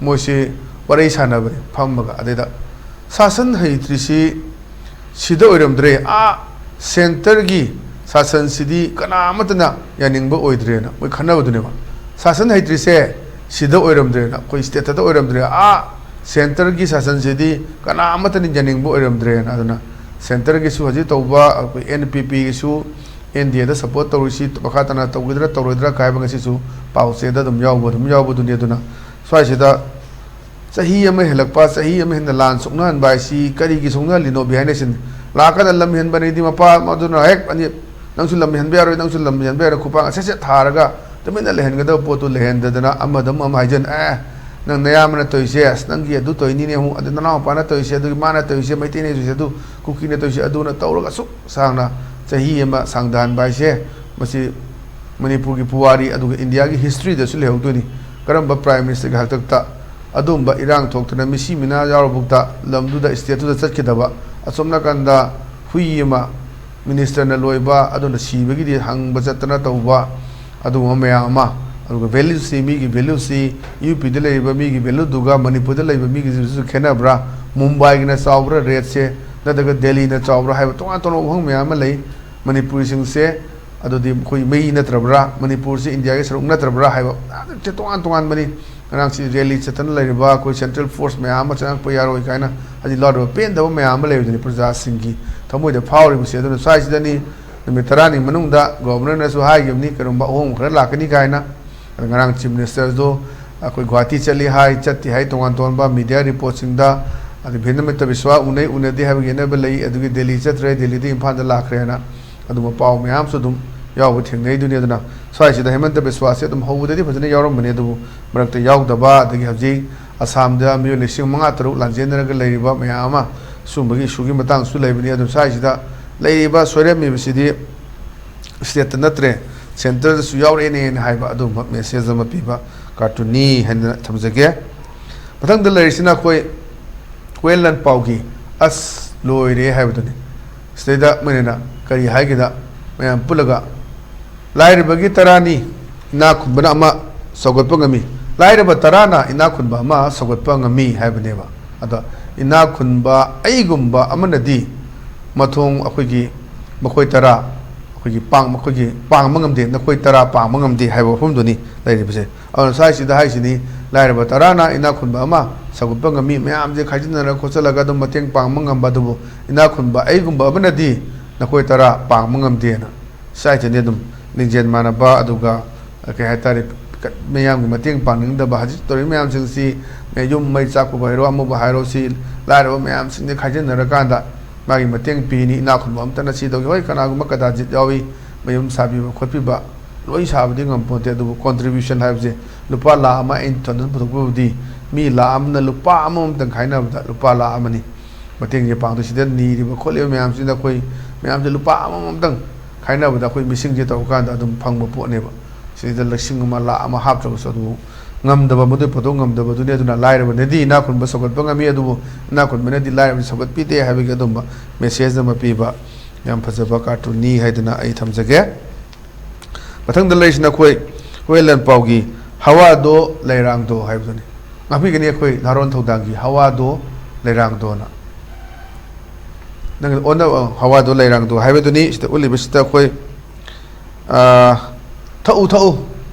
ꯃꯣꯏꯁꯤ ꯋꯥꯔꯤ ꯁꯥꯟꯅꯕꯅꯤ ꯐꯝꯃꯒ꯫ ꯑꯗꯩꯗ ꯁꯥꯁꯟ ꯍꯩꯇ꯭ꯔꯤꯁꯤ ꯁꯤꯗ ꯑꯣꯏꯔꯝꯗ꯭ꯔꯦ, ꯑꯥ ꯁꯦꯟꯇꯔꯒꯤ ꯁꯥꯁꯟꯁꯤꯗꯤ ꯀꯅꯥ ꯑꯃꯠꯇꯅ ꯌꯥꯅꯤꯡꯕ ꯑꯣꯏꯗ꯭ꯔꯦꯅ ꯃꯣꯏ ꯈꯟꯅꯕꯗꯨꯅꯦꯕ꯫ ꯁꯥꯁꯟ ꯍꯩꯇ꯭ꯔꯤꯁꯦ ꯁꯤꯗ ꯑꯣꯏꯔꯝꯗ꯭ꯔꯦꯅ, ꯑꯩꯈꯣꯏ ꯁ꯭ꯇꯦꯠꯇꯗ ꯑꯣꯏꯔꯝꯗ꯭ꯔꯦ, ꯑꯥ ꯁꯦꯟꯇꯔꯒꯤ ꯁꯥꯁꯟꯁꯤꯗꯤ ꯀꯅꯥ ꯑꯃꯠꯇꯅ ꯌꯥꯅꯤꯡꯕ ꯑꯣꯏꯔꯝꯗ꯭ꯔꯦꯅ꯫ ꯑꯗꯨꯅ ꯁꯦꯟꯇꯔꯒꯤꯁꯨ ꯍꯧꯖꯤꯛ ꯇꯧꯕ ꯑꯩꯈꯣꯏ ꯑꯦꯟ ꯄꯤ ꯄꯤꯒꯤꯁꯨ, ꯑꯦꯟ ꯗꯤ ꯑꯦꯗ ꯁꯄꯣꯔꯠ ꯇꯧꯔꯤꯁꯤ ꯃꯈꯥ ꯇꯥꯅ ꯇꯧꯒꯗ꯭ꯔꯥ ꯇꯧꯔꯣꯏꯗ꯭ꯔꯥ ꯀꯥꯏꯕ ꯉꯁꯤꯁꯨ ꯄꯥꯎ ꯆꯦꯗ ꯑꯗꯨꯝ ꯌꯥꯎꯕ, ꯑꯗꯨꯝ ꯌꯥꯎꯕꯗꯨꯅꯤ꯫ ꯑꯗꯨꯅ ꯁ꯭ꯋꯥꯏꯁꯤꯗ ꯆꯍꯤ ꯑꯃ ꯍꯦꯜꯂꯛꯄ, ꯆꯍꯤ ꯑꯃ ꯍꯦꯟꯅ ꯂꯥꯟ ꯁꯣꯛꯅꯍꯟꯕ ꯍꯥꯏꯁꯤ ꯀꯔꯤꯒꯤ ꯁꯣꯛꯅꯍꯜꯂꯤꯅꯣ? ꯕꯤꯍꯥꯏꯅ ꯁꯤꯟ ꯂꯥꯛꯀꯗ ꯂꯝ ꯍꯦꯟꯕꯅꯤꯗꯤ ꯃꯄꯥ ꯑꯗꯨꯅ ꯍꯦꯛ ꯑꯅꯤ, "ꯅꯪꯁꯨ ꯂꯝ ꯍꯦꯟꯕ ꯌꯥꯔꯣꯏ, ꯅꯪꯁꯨ ꯂꯝ ꯍꯦꯟꯕ ꯌꯥꯔꯣꯏ", ꯈꯨꯄꯥꯛ ꯁꯠ ꯁꯠ ꯊꯥꯔꯒ ꯇꯨꯃꯤꯟꯅ ꯂꯩꯍꯟꯒꯗꯕ ꯄꯣꯠꯇꯨ ꯂꯩꯍꯟꯗꯗꯅ ꯑꯃꯗ ꯑꯃ ꯑꯃ ꯍꯥꯏꯖꯟ, "ꯑꯦ, ꯅꯪ ꯅꯌꯥꯝꯕꯅ ꯇꯧꯔꯤꯁꯦ, ꯑꯁ, ꯅꯪꯒꯤ ꯑꯗꯨ ꯇꯧꯔꯤꯅꯤꯅꯦ, ꯑꯃꯨꯛ ꯑꯗꯨ ꯅꯅꯥꯎꯄꯥꯅ ꯇꯧꯔꯤꯁꯦ, ꯑꯗꯨꯒꯤ ꯃꯥꯅ ꯇꯧꯔꯤꯁꯦ, ꯃꯩꯇꯩꯅ ꯇꯧꯔꯤꯁꯦ, ꯑꯗꯨ ꯀꯨꯀꯤꯅ ꯇꯧꯔꯤꯁꯦ, ꯑꯗꯨꯅ ꯇꯧꯔꯒ ꯑꯁꯨꯛ ꯁꯥꯡꯅ ꯆꯍꯤ ꯑꯃ ꯁꯥꯡꯊꯍꯟꯕ ꯍꯥꯏꯁꯦ, ꯃꯁꯤ ꯃꯅꯤꯄꯨꯔꯒꯤ ꯄꯨꯋꯥꯔꯤ ꯑꯗꯨꯒ ꯏꯟꯗꯤꯌꯥꯒꯤ ꯍꯤꯁꯇ꯭ꯔꯤꯗꯁꯨ ꯂꯩꯍꯧꯗꯣꯏꯅꯤ꯫ ꯀꯔꯝꯕ ꯄ꯭ꯔꯥꯏꯝ ꯃꯤꯅꯤꯁꯇꯔꯒꯤ ꯍꯥꯛꯇꯛꯇ ꯑꯗꯨꯒꯨꯝꯕ ꯏꯔꯥꯡ ꯊꯣꯛꯇꯅ ꯃꯤꯁꯤ ꯃꯤꯅꯥ ꯌꯥꯎꯔꯕꯨꯛꯇ ꯂꯝꯗꯨꯗ, ꯁ꯭ꯇꯦꯠꯇꯨꯗ ꯆꯠꯈꯤꯗꯕ? ꯑꯁꯣꯝ ꯅꯥꯀꯟꯗ ꯍꯨꯏ ꯑꯃ ꯃꯤꯅꯤꯁꯇꯔꯅ ꯂꯣꯏꯕ, ꯑꯗꯨꯅ ꯁꯤꯕꯒꯤꯗꯤ ꯍꯪꯕ ꯆꯠꯇꯅ ꯇꯧꯕ, ꯑꯗꯨꯒꯨꯝꯕ ꯃꯌꯥꯝ ꯑꯃ, ꯑꯗꯨꯒ ꯚꯦꯂ꯭ꯌꯨꯁꯤ, ꯃꯤꯒꯤ ꯚꯦꯂ꯭ꯌꯨꯁꯤ, ꯌꯨ ꯄꯤꯗ ꯂꯩꯔꯤꯕ ꯃꯤꯒꯤ ꯚꯦꯂ꯭ꯌꯨꯗꯨꯒ ꯃꯅꯤꯄꯨꯔꯗ ꯂꯩꯕ ꯃꯤꯒꯤꯁꯤꯁꯨ ꯈꯦꯠꯅꯕ꯭ꯔꯥ, ꯃꯨꯝꯕꯥꯏꯒꯤꯅ ꯆꯥꯎꯕ꯭ꯔꯥ ꯔꯦꯠꯁꯦ, ꯅꯠꯇ꯭ꯔꯒ ꯗꯦꯜꯂꯤꯅ ꯆꯥꯎꯕ꯭ꯔꯥ ꯍꯥꯏꯕ ꯇꯣꯉꯥꯟ ꯇꯣꯉꯥꯟꯕ ꯋꯥꯍꯪ ꯃꯌꯥꯝ ꯑꯃ ꯂꯩ꯫ ꯃꯅꯤꯄꯨꯔꯤꯁꯤꯡꯁꯦ, ꯑꯗꯨꯗꯤ ꯑꯩꯈꯣꯏ ꯃꯤ ꯅꯠꯇ꯭ꯔꯕ꯭ꯔꯥ, ꯃꯅꯤꯄꯨꯔꯁꯤ ꯏꯟꯗꯤꯌꯥꯒꯤ ꯁꯔꯨꯛ ꯅꯠꯇ꯭ꯔꯕ꯭ꯔꯥ ꯍꯥꯏꯕ ꯃꯌꯥꯝꯁꯦ ꯇꯣꯉꯥꯟ ꯇꯣꯉꯥꯟꯕꯅꯤ꯫ ꯉꯔꯥꯡꯁꯤ ꯔꯦꯂꯤ ꯆꯠꯇꯅ ꯂꯩꯔꯤꯕ ꯑꯩꯈꯣꯏ ꯁꯦꯟꯇ꯭ꯔꯦꯜ ꯐꯣꯔꯁ ꯃꯌꯥꯝ ꯑꯃ ꯆꯪꯉꯛꯄ ꯌꯥꯔꯣꯏ ꯀꯥꯏꯅ ꯍꯧꯖꯤꯛ ꯂꯥꯎꯔꯤꯕ ꯄꯦꯟꯗꯕ ꯃꯌꯥꯝ ꯑꯃ ꯂꯩꯕꯗꯨꯅꯤ ꯄ꯭ꯔꯖꯥꯁꯤꯡꯒꯤ ꯊꯃꯣꯏꯗ ꯐꯥꯎꯔꯤꯕꯁꯦ꯫ ꯑꯗꯨꯅ ꯁ꯭ꯋꯥꯏꯁꯤꯗꯅꯤ ꯅꯨꯃꯤꯠ ꯇꯔꯥꯅꯤ ꯃꯅꯨꯡꯗ ꯒꯣꯕꯔꯅꯔꯅꯁꯨ ꯍꯥꯏꯈꯤꯕꯅꯤ ꯀꯔꯤꯒꯨꯝꯕ ꯑꯍꯣꯡꯕ ꯈꯔ ꯂꯥꯛꯀꯅꯤ ꯀꯥꯏꯅ꯫ ꯑꯗ ꯉꯔꯥꯡ ꯆꯤꯐ ꯃꯤꯅꯤꯁꯇꯔꯗꯣ ꯑꯩꯈꯣꯏ ꯒꯨꯍꯥꯇꯤ ꯆꯠꯂꯤ ꯍꯥꯏ, ꯆꯠꯇꯦ ꯍꯥꯏ, ꯇꯣꯉꯥꯟ ꯇꯣꯉꯥꯟꯕ ꯃꯤꯗꯤꯌꯥ ꯔꯤꯄꯣꯔꯠꯁꯤꯡꯗ, ꯑꯗꯩ ꯚꯤꯝꯅꯃꯤꯇ ꯕꯤꯁ꯭ꯋꯥ ꯎꯅꯩ ꯎꯅꯗꯦ ꯍꯥꯏꯕꯒꯤ ꯌꯦꯠꯅꯕ ꯂꯩ, ꯑꯗꯨꯒꯤ ꯗꯦꯜꯂꯤ ꯆꯠꯇ꯭ꯔꯦ, ꯗꯦꯜꯂꯤꯗꯒꯤ ꯏꯝꯐꯥꯜꯗ ꯂꯥꯛꯈ꯭ꯔꯦꯅ ꯑꯗꯨꯒꯨꯝꯕ ꯄꯥꯎ ꯃꯌꯥꯝꯁꯨ ꯑꯗꯨꯝ ꯌꯥꯎꯕ ꯊꯦꯡꯅꯩꯗꯨꯅꯤ꯫ ꯑꯗꯨꯅ ꯁ꯭ꯋꯥꯏꯁꯤꯗ ꯍꯦꯃꯟꯇ ꯕꯤꯁ꯭ꯋꯥꯁꯁꯦ ꯑꯗꯨꯝ ꯍꯧꯕꯗꯗꯤ ꯐꯖꯅ ꯌꯥꯎꯔꯝꯕꯅꯤ, ꯑꯗꯨꯕꯨ ꯃꯔꯛꯇ ꯌꯥꯎꯗꯕ, ꯑꯗꯒꯤ ꯍꯧꯖꯤꯛ ꯑꯁꯥꯝꯗ ꯃꯤꯑꯣꯏ ꯂꯤꯁꯤꯡ ꯃꯉꯥ ꯇꯔꯨꯛ ꯂꯥꯟꯖꯦꯟꯅꯔꯒ ꯂꯩꯔꯤꯕ ꯃꯌꯥꯝ ꯑꯃ, ꯁꯨꯝꯕꯒꯤ ꯏꯁꯨꯒꯤ ꯃꯇꯥꯡꯁꯨ ꯂꯩꯕꯅꯤ꯫ ꯑꯗꯨ ꯁ꯭ꯋꯥꯏꯁꯤꯗ ꯂꯩꯔꯤꯕ ꯁꯣꯏꯔꯝꯃꯤꯕꯁꯤꯗꯤ ꯁ꯭ꯇꯦꯠꯇ ꯅꯠꯇ꯭ꯔꯦ, ꯁꯦꯟꯇꯔꯗꯁꯨ ꯌꯥꯎꯔꯛꯑꯦꯅꯦꯅ ꯍꯥꯏꯕ ꯑꯗꯨꯒꯨꯝꯕ ꯃꯦꯁꯦꯖ ꯑꯃ ꯄꯤꯕ ꯀꯥꯔꯇꯨꯟꯅꯤ ꯍꯥꯏꯅ ꯊꯝꯖꯒꯦ꯫ ꯃꯊꯪꯗ ꯂꯩꯔꯤꯁꯤꯅ ꯑꯩꯈꯣꯏ ꯀꯣꯌꯦꯜ ꯂꯥꯟꯄꯥꯎꯒꯤ "ꯑꯁ ꯂꯣꯏꯔꯦ" ꯍꯥꯏꯕꯗꯨꯅꯤ꯫ ꯁꯤꯗꯩꯗ ꯃꯣꯏꯅ ꯀꯔꯤ ꯍꯥꯏꯒꯦꯗ, ꯃꯌꯥꯝ ꯄꯨꯜꯂꯒ "ꯂꯥꯏꯔꯕꯒꯤ ꯇꯔꯥꯅꯤ, ꯏꯅꯥꯛ ꯈꯨꯟꯕꯅ ꯑꯃ ꯁꯧꯒꯠꯄ ꯉꯝꯃꯤ, ꯂꯥꯏꯔꯕ ꯇꯔꯥꯅ ꯏꯅꯥꯛ ꯈꯨꯟꯕ ꯑꯃ ꯁꯧꯒꯠꯄ ꯉꯝꯃꯤ" ꯍꯥꯏꯕꯅꯦꯕ꯫ ꯑꯗꯣ ꯏꯅꯥꯛ ꯈꯨꯟꯕ ꯑꯩꯒꯨꯝꯕ ꯑꯃꯅꯗꯤ ꯃꯊꯣꯡ ꯑꯩꯈꯣꯏꯒꯤ, ꯃꯈꯣꯏ ꯇꯔꯥ ꯑꯩꯈꯣꯏꯒꯤ ꯄꯥꯡ-, ꯃꯈꯣꯏꯒꯤ ꯄꯥꯡꯕ ꯉꯝꯗꯦ, ꯅꯈꯣꯏ ꯇꯔꯥ ꯄꯥꯡꯕ ꯉꯝꯗꯦ ꯍꯥꯏꯕ ꯋꯥꯐꯝꯗꯨꯅꯤ ꯂꯩꯔꯤꯕꯁꯦ꯫ ꯑꯗꯨꯅ ꯁ꯭ꯋꯥꯏꯁꯤꯗ ꯍꯥꯏꯁꯤꯅꯤ, ꯂꯥꯏꯔꯕ ꯇꯔꯥꯅ ꯏꯅꯥꯛ ꯈꯨꯟꯕ ꯑꯃ ꯁꯧꯒꯠꯄ ꯉꯝꯃꯤ, ꯃꯌꯥꯝꯁꯦ ꯈꯥꯏꯖꯤꯟꯅꯔ ꯈꯣꯠꯆꯜꯂꯒ ꯑꯗꯨꯝ ꯃꯇꯦꯡ ꯄꯥꯡꯕ ꯉꯝꯕ, ꯑꯗꯨꯕꯨ ꯏꯅꯥꯛ ꯈꯨꯟꯕ ꯑꯩꯒꯨꯝꯕ ꯑꯃꯅꯗꯤ ꯅꯈꯣꯏ ꯇꯔꯥ ꯄꯥꯡꯕ ꯉꯝꯗꯦꯅ꯫ ꯁ꯭ꯋꯥꯏꯁꯤꯅꯤ ꯑꯗꯨꯝ ꯂꯤꯡꯖꯦꯜ ꯃꯥꯟꯅꯕ, ꯑꯗꯨꯒ ꯀꯩ ꯍꯥꯏꯇꯥꯔꯦ, ꯃꯌꯥꯝꯒꯤ ꯃꯇꯦꯡ ꯄꯥꯡꯅꯤꯡꯗꯕ, ꯍꯧꯖꯤꯛ ꯇꯧꯔꯤꯕ ꯃꯌꯥꯝꯁꯤꯡꯁꯤ, ꯌꯨꯝ ꯃꯩ ꯆꯥꯛꯄꯕꯨ ꯍꯥꯏꯔꯣ, ꯑꯃꯕꯨ ꯍꯥꯏꯔꯣ, ꯁꯤ ꯂꯥꯏꯔꯕ ꯃꯌꯥꯝꯁꯤꯡꯁꯦ ꯈꯥꯏꯖꯤꯟꯅꯔꯀꯥꯟꯗ ꯃꯥꯒꯤ ꯃꯇꯦꯡ ꯄꯤꯅꯤ, ꯏꯅꯥꯛ ꯈꯨꯟꯕ ꯑꯝꯇꯅ ꯁꯤ ꯇꯧꯒꯦ꯫ ꯍꯣꯏ, ꯀꯅꯥꯒꯨꯝꯕ ꯀꯗꯥꯖꯤꯠ ꯌꯥꯎꯏ, ꯃꯌꯨꯝ ꯁꯥꯕꯤꯕ ꯈꯣꯠꯄꯤꯕ, ꯂꯣꯏ ꯁꯥꯕꯗꯤ ꯉꯝꯄꯣꯟꯇꯦ, ꯑꯗꯨꯕꯨ contribution ꯍꯥꯏꯕꯁꯦ ꯂꯨꯄꯥ ꯂꯥꯈ ꯑꯃ ꯑꯩꯅ ꯊꯟꯗꯅ ꯄꯨꯊꯣꯛꯄꯕꯨꯗꯤ ꯃꯤ ꯂꯥꯈ ꯑꯃꯅ ꯂꯨꯄꯥ ꯑꯃꯃꯝꯇꯪ ꯈꯥꯏꯅꯕꯗ ꯂꯨꯄꯥ ꯂꯥꯈ ꯑꯃꯅꯤ꯫ ꯃꯇꯦꯡꯁꯦ ꯄꯥꯡꯗꯣꯏ꯫ ꯁꯤꯗ ꯅꯤꯔꯤꯕ ꯈꯣꯠꯂꯤꯕ ꯃꯌꯥꯝꯁꯤꯅ ꯑꯩꯈꯣꯏ ꯃꯌꯥꯝꯁꯦ ꯂꯨꯄꯥ ꯑꯃꯃꯝꯇꯪ ꯈꯥꯏꯅꯕꯗ ꯑꯩꯈꯣꯏ ꯃꯤꯁꯤꯡꯁꯦ ꯇꯧꯔꯀꯥꯟꯗ ꯑꯗꯨꯝ ꯐꯪꯕ ꯄꯣꯠꯅꯦꯕ꯫ ꯁꯤꯗ ꯂꯤꯁꯤꯡ ꯑꯃ, ꯂꯥꯈ ꯑꯃ ꯍꯥꯞꯇ꯭ꯔꯒꯁꯨ ꯑꯗꯨꯕꯨ ꯉꯝꯗꯕ, ꯃꯗꯨꯏ ꯄꯣꯠꯇꯣ ꯉꯝꯗꯕꯗꯨꯅꯤ꯫ ꯑꯗꯨꯅ ꯂꯥꯏꯔꯕꯅꯗꯤ ꯏꯅꯥꯛ ꯈꯨꯟꯕ ꯁꯧꯒꯠꯄ ꯉꯝꯃꯤ, ꯑꯗꯨꯕꯨ ꯏꯅꯥꯛ ꯈꯨꯟꯕꯅꯗꯤ ꯂꯥꯏꯔꯕ ꯁꯧꯒꯠꯄꯤꯗꯦ ꯍꯥꯏꯕꯒꯤ ꯑꯗꯨꯝꯕ message ꯑꯃ ꯄꯤꯕ ꯌꯥꯝ ꯐꯖꯕ cartoon ꯅꯤ ꯍꯥꯏꯗꯅ ꯑꯩ ꯊꯝꯖꯒꯦ꯫ ꯃꯊꯪꯗ ꯂꯩꯔꯤꯁꯤꯅ ꯑꯩꯈꯣꯏ ꯍꯨꯏꯌꯦꯟ ꯂꯥꯟꯄꯥꯎꯒꯤ ꯍꯋꯥꯗꯣ ꯂꯩꯔꯥꯡꯗꯣ ꯍꯥꯏꯕꯗꯨꯅꯤ꯫ ꯉꯥꯛꯄꯤꯒꯅꯤ ꯑꯩꯈꯣꯏ ꯅꯍꯥꯔꯣꯟ ꯊꯧꯗꯥꯡꯒꯤ ꯍꯋꯥꯗꯣ ꯂꯩꯔꯥꯡꯗꯣꯅ꯫ ꯅꯪ ꯑꯣꯟꯅ ꯍꯋꯥꯗꯣ ꯂꯩꯔꯥꯡꯗꯣ ꯍꯥꯏꯕꯗꯨꯅꯤ꯫ ꯁꯤꯗ ꯎꯠꯂꯤꯕꯁꯤꯗ ꯑꯩꯈꯣꯏ, ꯑꯥ, "ꯊꯛꯎ, ꯊꯛꯎ,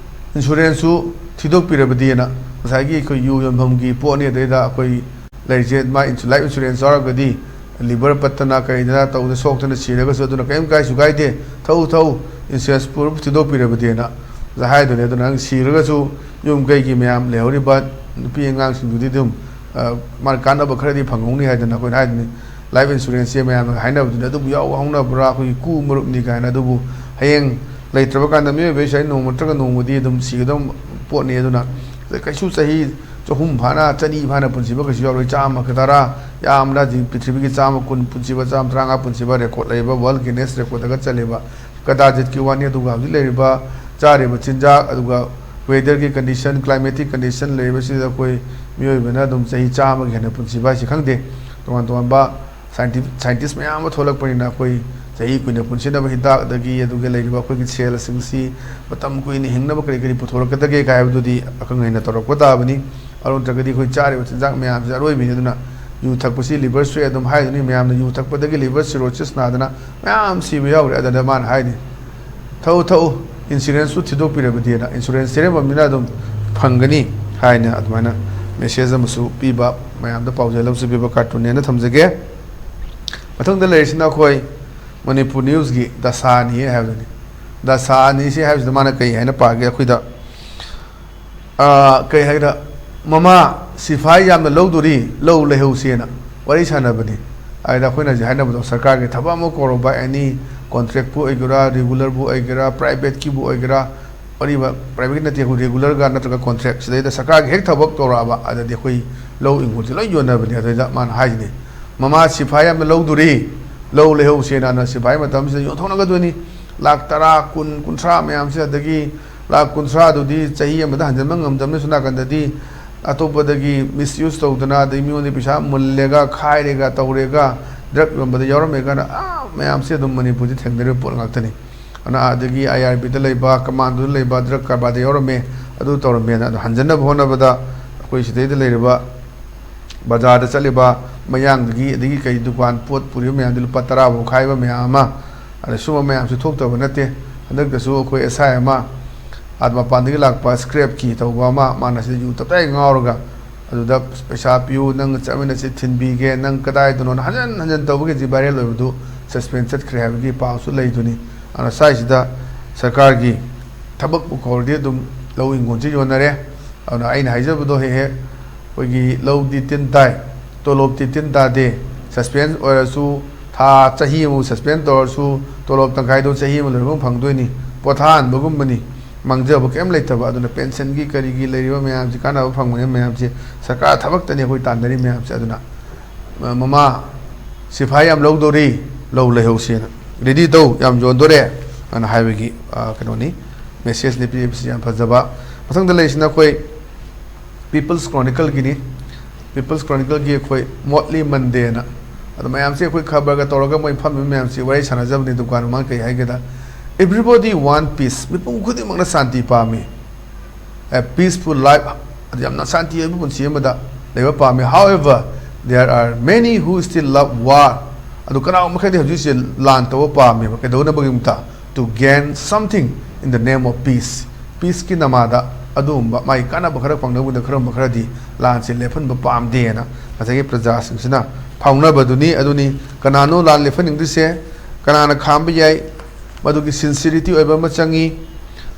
insurance ꯁꯨ ꯊꯤꯗꯣꯛꯄꯤꯔꯕꯗꯤꯅ", ꯉꯁꯥꯏꯒꯤ ꯑꯩꯈꯣꯏ ꯌꯨ ꯌꯣꯟꯐꯝꯒꯤ ꯄꯣꯠꯅꯤ꯫ ꯑꯗꯩꯗ ꯑꯩꯈꯣꯏ ꯂꯩꯔꯤꯁꯦ, ꯃꯥ insu-, life insurance ꯌꯥꯎꯔꯒꯗꯤ liver ꯄꯠꯇꯅ ꯀꯩꯗꯅ ꯇꯧꯗꯅ ꯁꯣꯛꯇꯅ ꯁꯤꯔꯒꯁꯨ ꯑꯗꯨꯅ ꯀꯔꯤꯝ ꯀꯥꯏꯁꯨ ꯀꯥꯏꯗꯦ꯫ "ꯊꯛꯎ, ꯊꯛꯎ, insurance proof ꯊꯤꯗꯣꯛꯄꯤꯔꯕꯗꯤꯅ" ꯍꯥꯏꯗꯨꯅꯦ꯫ ꯑꯗꯨꯅ ꯅꯪ ꯁꯤꯔꯒꯁꯨ ꯌꯨꯝ ꯀꯩꯒꯤ ꯃꯌꯥꯝ ꯂꯩꯍꯧꯔꯤꯕ ꯅꯨꯄꯤ ꯑꯉꯥꯡꯁꯤꯡꯗꯨꯗꯤ ꯑꯗꯨꯝ, ꯑ, ꯃꯥꯅ ꯀꯥꯟꯅꯕ ꯈꯔꯗꯤ ꯐꯪꯍꯧꯅꯤ ꯍꯥꯏꯗꯅ ꯑꯩꯈꯣꯏꯅ ꯍꯥꯏꯗꯨꯅꯤ꯫ Life insurance ꯁꯦ ꯃꯌꯥꯝꯅ ꯍꯥꯏꯅꯕꯗꯨꯅꯤ, "ꯑꯗꯨꯕꯨ ꯌꯥꯎꯕ ꯍꯧꯅꯕ꯭ꯔꯥ, ꯑꯩꯈꯣꯏꯒꯤ ꯀꯨ ꯃꯔꯨꯞꯅꯤ" ꯀꯥꯏꯅ꯫ ꯑꯗꯨꯕꯨ ꯍꯌꯦꯡ ꯂꯩꯇ꯭ꯔꯕ ꯀꯥꯟꯗ ꯃꯤꯑꯣꯏꯕ ꯏꯁꯥ ꯅꯣꯡꯃ ꯅꯠꯇ꯭ꯔꯒ ꯅꯣꯡꯃꯗꯤ ꯑꯗꯨꯝ ꯁꯤꯒꯗꯕ ꯄꯣꯠꯅꯤ꯫ ꯑꯗꯨꯅ ꯀꯩꯁꯨ ꯆꯍꯤ ꯆꯍꯨꯝ ꯐꯥꯅ, ꯆꯅꯤ ꯐꯥꯅ ꯄꯨꯟꯁꯤꯕ ꯀꯩꯁꯨ ꯌꯥꯎꯔꯣꯏ꯫ ꯆꯥꯝꯃ ꯈꯛ ꯇꯔꯥ, ꯌꯥꯝꯅ ꯍꯧꯖꯤꯛ ꯄ꯭ꯔꯤꯊꯤꯕꯤꯒꯤ ꯆꯥꯝꯃ ꯀꯨꯟ ꯄꯨꯟꯁꯤꯕ, ꯆꯥꯝꯃ ꯇꯔꯥꯃꯉꯥ ꯄꯨꯟꯁꯤꯕ record ꯂꯩꯕ, World Guinness record ꯗꯒ ꯆꯜꯂꯤꯕ꯫ ꯀꯗꯥꯖꯤꯠꯀꯤ ꯋꯥꯅꯤ꯫ ꯑꯗꯨꯒ ꯍꯧꯖꯤꯛ ꯂꯩꯔꯤꯕ ꯆꯥꯔꯤꯕ ꯆꯤꯟꯖꯥꯛ, ꯑꯗꯨꯒ weather ꯒꯤ condition, climatic condition ꯂꯩꯔꯤꯕꯁꯤꯗ ꯑꯩꯈꯣꯏ ꯃꯤꯑꯣꯏꯕꯅ ꯑꯗꯨꯝ ꯆꯍꯤ ꯆꯥꯝꯃꯒꯤ ꯍꯦꯟꯅ ꯄꯨꯟꯁꯤꯕ ꯍꯥꯏꯁꯤ ꯈꯪꯗꯦ꯫ ꯇꯣꯉꯥꯟ ꯇꯣꯉꯥꯟꯕ scientific, scientist ꯃꯌꯥꯝ ꯑꯃ ꯊꯣꯛꯂꯛꯄꯅꯤꯅ ꯑꯩꯈꯣꯏ ꯆꯍꯤ ꯀꯨꯏꯅ ꯄꯨꯟꯁꯤꯅꯕ ꯍꯤꯗꯥꯛ, ꯑꯗꯒꯤ ꯑꯗꯨꯒ ꯂꯩꯔꯤꯕ ꯑꯩꯈꯣꯏꯒꯤ cell ꯁꯤꯡꯁꯤ ꯃꯇꯝ ꯀꯨꯏꯅ ꯍꯤꯡꯅꯕ ꯀꯔꯤ ꯀꯔꯤ ꯄꯨꯊꯣꯔꯛꯀꯗꯒꯦ ꯀꯥꯏ ꯍꯥꯏꯕꯗꯨꯗꯤ ꯑꯈꯪ ꯑꯍꯩꯅ ꯇꯧꯔꯛꯄ ꯇꯥꯕꯅꯤ꯫ ꯑꯗꯨ ꯅꯠꯇ꯭ꯔꯒꯗꯤ ꯑꯩꯈꯣꯏ ꯆꯥꯔꯤꯕ ꯆꯤꯟꯖꯥꯛ ꯃꯌꯥꯝꯁꯤ ꯑꯔꯣꯏꯕꯤꯅꯤ꯫ ꯑꯗꯨꯅ ꯌꯨ ꯊꯛꯄꯁꯤ liver ꯁꯣꯛꯑꯦ ꯑꯗꯨꯝ ꯍꯥꯏꯗꯨꯅꯤ꯫ ꯃꯌꯥꯝꯅ ꯌꯨ ꯊꯛꯄꯗꯒꯤ liver cirrhosis ꯅꯥꯗꯅ ꯃꯌꯥꯝ ꯁꯤꯕ ꯌꯥꯎꯔꯦ꯫ ꯑꯗꯨꯗ ꯃꯥꯅ ꯍꯥꯏꯅꯤ, "ꯊꯛꯎ, ꯊꯛꯎ, insurance ꯁꯨ ꯊꯤꯗꯣꯛꯄꯤꯔꯕꯗꯤꯅ", insurance ꯊꯤꯔꯝꯕꯅꯤꯅ ꯑꯗꯨꯝ ꯐꯪꯒꯅꯤ ꯍꯥꯏꯅ ꯑꯗꯨꯃꯥꯏꯅ message ꯑꯃꯁꯨ ꯄꯤꯕ, ꯃꯌꯥꯝꯗ ꯄꯥꯎꯖꯦꯜ ꯑꯃꯁꯨ ꯄꯤꯕ cartoon ꯅꯦꯅ ꯊꯝꯖꯒꯦ꯫ ꯃꯊꯪꯗ ꯂꯩꯔꯤꯁꯤꯅ ꯑꯩꯈꯣꯏ Manipur News ꯒꯤ ꯗꯁꯥ ꯑꯅꯤ ꯍꯥꯏꯕꯗꯨꯅꯤ꯫ ꯗꯁꯥ ꯑꯅꯤꯁꯤ ꯍꯥꯏꯕꯁꯤꯗ ꯃꯥꯅ ꯀꯩ ꯍꯥꯏꯅ ꯄꯥꯒꯦ? ꯑꯩꯈꯣꯏꯗ ꯑꯥ, ꯀꯩ ꯍꯥꯏꯒꯗ꯭ꯔꯥ, ꯃꯃꯥ, ꯁꯤꯐꯥꯏ ꯌꯥꯝꯅ ꯂꯧꯗꯣꯔꯤ, ꯂꯧ ꯂꯩꯍꯧꯁꯦꯅ ꯋꯥꯔꯤ ꯁꯥꯟꯅꯕꯅꯤ꯫ ꯍꯥꯏꯗꯤ ꯑꯩꯈꯣꯏꯅ ꯍꯧꯖꯤꯛ ꯍꯥꯏꯅꯕꯗꯣ, ꯁꯔꯀꯥꯔꯒꯤ ꯊꯕꯛ ꯑꯃ ꯀꯧꯔꯕ, any ꯀꯣꯟꯇ꯭ꯔꯦꯛꯄꯨ ꯑꯣꯏꯒꯦꯔꯥ, ꯔꯤꯒꯨꯂꯔꯕꯨ ꯑꯣꯏꯒꯦꯔꯥ, ꯄ꯭ꯔꯥꯏꯚꯦꯠꯀꯤꯕꯨ ꯑꯣꯏꯒꯦꯔꯥ, ꯑꯔꯤꯕ ꯄ꯭ꯔꯥꯏꯚꯦꯠꯀꯤ ꯅꯠꯇꯦ, ꯑꯩꯈꯣꯏ ꯔꯤꯒꯨꯂꯔꯒ ꯅꯠꯇ꯭ꯔꯒ ꯀꯣꯟꯇ꯭ꯔꯦꯛ, ꯁꯤꯗꯩꯗ ꯁꯔꯀꯥꯔꯒꯤ ꯍꯦꯛ ꯊꯕꯛ ꯇꯧꯔꯛꯑꯕ, ꯑꯗꯗꯤ ꯑꯩꯈꯣꯏ ꯂꯧ ꯏꯪꯈꯣꯜꯁꯦ ꯂꯣꯏ ꯌꯣꯟꯅꯕꯅꯦ꯫ ꯑꯗꯩꯗ ꯃꯥꯅ ꯍꯥꯏꯁꯤꯅꯦ, "ꯃꯃꯥ, ꯁꯤꯐꯥꯏ ꯌꯥꯝꯅ ꯂꯧꯗꯣꯔꯤ, ꯂꯧ ꯂꯩꯍꯧꯁꯦꯅ", ꯑꯗꯨꯅ ꯁꯤꯐꯥꯏ ꯃꯇꯝꯁꯤꯗ ꯌꯣꯟꯊꯣꯛꯅꯒꯗꯣꯏꯅꯤ꯫ ꯂꯥꯛ ꯇꯔꯥ, ꯀꯨꯟ, ꯀꯨꯟꯊ꯭ꯔꯥ ꯃꯌꯥꯝꯁꯦ, ꯑꯗꯒꯤ ꯂꯥꯛ ꯀꯨꯟꯊ꯭ꯔꯥꯗꯨꯗꯤ ꯆꯍꯤ ꯑꯃꯗ ꯍꯟꯖꯤꯟꯕ ꯉꯝꯗꯕꯅꯤ꯫ ꯁꯣꯝ ꯅꯥꯀꯟꯗꯗꯤ ꯑꯇꯣꯞꯄꯗꯒꯤ ꯃꯤꯁꯌꯨꯁ ꯇꯧꯗꯅ, ꯑꯗꯩ ꯃꯤꯉꯣꯟꯗ ꯄꯩꯁꯥ ꯃꯨꯜꯂꯦꯒ, ꯈꯥꯏꯔꯦꯒ ꯇꯧꯔꯦꯒ, ꯗ꯭ꯔꯒ ꯌꯣꯟꯕꯗ ꯌꯥꯎꯔꯝꯃꯦꯒꯅ, ꯑꯥ, ꯃꯌꯥꯝꯁꯦ ꯑꯗꯨꯝ ꯃꯅꯤꯄꯨꯔꯗꯤ ꯊꯦꯡꯅꯔꯤꯕ ꯄꯣꯠ ꯉꯥꯛꯇꯅꯤ꯫ ꯑꯗꯨꯅ ꯑꯗꯒꯤ ꯑꯥꯏ ꯑꯥꯔ ꯕꯤꯗ ꯂꯩꯕ, ꯀꯃꯥꯟꯗꯣꯗ ꯂꯩꯕ, ꯗ꯭ꯔꯒ ꯀꯔꯕꯥꯔꯗ ꯌꯥꯎꯔꯝꯃꯦ, ꯑꯗꯨ ꯇꯧꯔꯝꯃꯦꯅ ꯑꯗꯨ ꯍꯟꯖꯟꯅꯕ ꯍꯣꯠꯅꯕꯗ ꯑꯩꯈꯣꯏ ꯁꯤꯗꯩꯗ ꯂꯩꯔꯤꯕ ꯕꯖꯥꯔꯗ ꯆꯠꯂꯤꯕ ꯃꯌꯥꯡꯗꯒꯤ, ꯑꯗꯒꯤ ꯀꯩ ꯗꯨꯀꯥꯟ ꯄꯣꯠ ꯄꯨꯔꯤꯕ ꯃꯌꯥꯝꯗꯨ ꯂꯨꯄꯥ ꯇꯔꯥ ꯐꯥꯎ ꯈꯥꯏꯕ ꯃꯌꯥꯝ ꯑꯃ, ꯑꯗ ꯁꯨꯝꯕ ꯃꯌꯥꯝꯁꯨ ꯊꯣꯛꯇꯕ ꯅꯠꯇꯦ꯫ ꯍꯟꯗꯛꯇꯁꯨ ꯑꯩꯈꯣꯏ ꯑꯦꯁ ꯑꯥꯏ ꯑꯃ, ꯑꯥ ꯃꯄꯥꯟꯗꯒꯤ ꯂꯥꯛꯄ ꯁ꯭ꯀ꯭ꯔꯦꯞꯀꯤ ꯇꯧꯕ ꯑꯃ, ꯃꯥꯅ ꯁꯤꯗ ꯌꯨ ꯇꯞꯇꯥꯏ ꯉꯥꯎꯔꯒ ꯑꯗꯨꯗ ꯄꯩꯁꯥ ꯄꯤꯌꯨ, ꯅꯪ ꯆꯠꯃꯤꯟꯅꯁꯤ, ꯊꯤꯟꯕꯤꯒꯦ, ꯅꯪ ꯀꯗꯥꯏꯗꯅꯣꯅ ꯍꯟꯖꯟ ꯍꯟꯖꯟ ꯇꯧꯕꯒꯤ ꯍꯧꯖꯤꯛ ꯚꯥꯏꯔꯦꯜ ꯑꯣꯏꯕꯗꯨ ꯁꯁꯄꯦꯟ ꯆꯠꯈ꯭ꯔꯦ ꯍꯥꯏꯕꯒꯤ ꯄꯥꯎꯁꯨ ꯂꯩꯗꯨꯅꯤ꯫ ꯑꯗꯨꯅ ꯁ꯭ꯋꯥꯏꯁꯤꯗ ꯁꯔꯀꯥꯔꯒꯤ ꯊꯕꯛꯄꯨ ꯀꯧꯔꯗꯤ ꯑꯗꯨꯝ ꯂꯧ ꯍꯤꯡꯒꯣꯜꯁꯤ ꯌꯣꯟꯅꯔꯦ꯫ ꯑꯗꯨꯅ ꯑꯩꯅ ꯍꯥꯏꯖꯕꯗꯣ ꯍꯦꯛ ꯍꯦꯛ ꯑꯩꯈꯣꯏꯒꯤ ꯂꯧꯗꯤ ꯇꯤꯟ ꯇꯥꯏ, ꯇꯣꯂꯣꯞꯇꯤ ꯇꯤꯟ ꯇꯥꯗꯦ꯫ ꯁꯁꯄꯦꯟ ꯑꯣꯏꯔꯁꯨ, ꯊꯥ ꯆꯍꯤ ꯑꯃ ꯁꯁꯄꯦꯟ ꯇꯧꯔꯁꯨ, ꯇꯣꯂꯣꯞ ꯇꯪꯈꯥꯏꯗꯣ ꯆꯍꯤ ꯑꯃ ꯂꯣꯏꯕ ꯐꯪꯗꯣꯏꯅꯤ꯫ ꯄꯣꯊꯥꯍꯟꯕꯒꯨꯝꯕꯅꯤ꯫ ꯃꯥꯡꯖꯕ ꯀꯔꯤꯝ ꯂꯩꯇꯕ꯫ ꯑꯗꯨꯅ ꯄꯦꯟꯁꯟꯒꯤ ꯀꯔꯤꯒꯤ ꯂꯩꯔꯤꯕ ꯃꯌꯥꯝꯁꯤ, ꯀꯥꯟꯅꯕ ꯐꯪꯕꯅꯤ ꯃꯌꯥꯝꯁꯤ, ꯁꯔꯀꯥꯔ ꯊꯕꯛꯇꯅꯤ ꯑꯩꯈꯣꯏ ꯇꯥꯟꯅꯔꯤ ꯃꯌꯥꯝꯁꯦ꯫ ꯑꯗꯨꯅ, ꯃ-, ꯃꯃꯥ, ꯁꯤꯐꯥꯏ ꯌꯥꯝ ꯂꯧꯗꯧꯔꯤ, ꯂꯧ ꯂꯩꯍꯧꯁꯦꯅ ꯔꯦꯗꯤ ꯇꯧ, ꯌꯥꯝ ꯌꯣꯟꯗꯣꯔꯦ ꯑꯅ ꯍꯥꯏꯕꯒꯤ, ꯑ, ꯀꯩꯅꯣꯅꯤ, ꯃꯦꯁꯦꯖꯅꯤ ꯄꯤꯔꯤꯕꯁꯤ꯫ ꯌꯥꯝ ꯐꯖꯕ꯫ ꯃꯊꯪꯗ ꯂꯩꯔꯤꯁꯤꯅ ꯑꯩꯈꯣꯏ ꯄꯤꯄꯜꯁ ꯀ꯭ꯔꯣꯅꯤꯀꯜꯒꯤꯅꯤ꯫ ꯄꯤꯄꯜꯁ ꯀ꯭ꯔꯣꯅꯤꯀꯜꯒꯤ ꯑꯩꯈꯣꯏ ꯃꯣꯠꯂꯤ ꯃꯟꯗꯦꯅ, ꯑꯗꯣ ꯃꯌꯥꯝꯁꯦ ꯑꯩꯈꯣꯏ ꯈꯕꯔꯒ ꯇꯧꯔꯒ ꯃꯣꯏ ꯐꯝꯃꯤꯕ ꯃꯌꯥꯝꯁꯤ ꯋꯥꯔꯤ ꯁꯥꯟꯅꯖꯕꯅꯤ꯫ ꯗꯨꯀꯥꯟ ꯃꯃꯥꯡ ꯀꯩ ꯍꯥꯏꯒꯦꯗ, "Everybody want peace", ꯃꯤꯄꯨꯝ ꯈꯨꯗꯤꯡꯃꯛꯅ ꯁꯥꯟꯇꯤ ꯄꯥꯝꯃꯤ꯫ "A peaceful life", ꯑꯗꯨ ꯌꯥꯝꯅ ꯁꯥꯟꯇꯤ ꯑꯣꯏꯕ ꯄꯨꯟꯁꯤ ꯑꯃꯗ ꯂꯩꯕ ꯄꯥꯝꯃꯤ꯫ "However, there are many who still love war", ꯑꯗꯨ ꯀꯅꯥꯒꯨꯝꯕ ꯈꯔꯗꯤ ꯍꯧꯖꯤꯛꯁꯦ ꯂꯥꯟ ꯇꯧꯕ ꯄꯥꯝꯃꯦꯕ꯫ ꯀꯩꯗꯧꯅꯕꯒꯤꯗꯃꯛꯇ? "To gain something in the name of peace", ꯄꯤꯁꯀꯤ ꯅꯃꯥꯗ ꯑꯗꯨꯒꯨꯝꯕ ꯃꯥꯒꯤ ꯀꯥꯟꯅꯕ ꯈꯔ ꯐꯪꯅꯕꯒꯤꯗꯃꯛꯇ ꯈꯔꯒꯨꯝꯕ ꯈꯔꯗꯤ ꯂꯥꯟꯁꯦ ꯂꯦꯞꯍꯟꯕ ꯄꯥꯝꯗꯦꯅ ꯉꯁꯥꯏꯒꯤ ꯄ꯭ꯔꯖꯥꯁꯤꯡꯁꯤꯅ ꯐꯥꯎꯅꯕꯗꯨꯅꯤ꯫ ꯑꯗꯨꯅꯤ, ꯀꯅꯥꯅꯣ ꯂꯥꯟ ꯂꯦꯞꯍꯟꯅꯤꯡꯗ꯭ꯔꯤꯁꯦ? ꯀꯅꯥꯅ ꯈꯥꯝꯕ ꯌꯥꯏ? ꯃꯗꯨꯒꯤ ꯁꯤꯟꯁꯤꯔꯤꯇꯤ ꯑꯣꯏꯕ ꯑꯃ ꯆꯪꯉꯤ꯫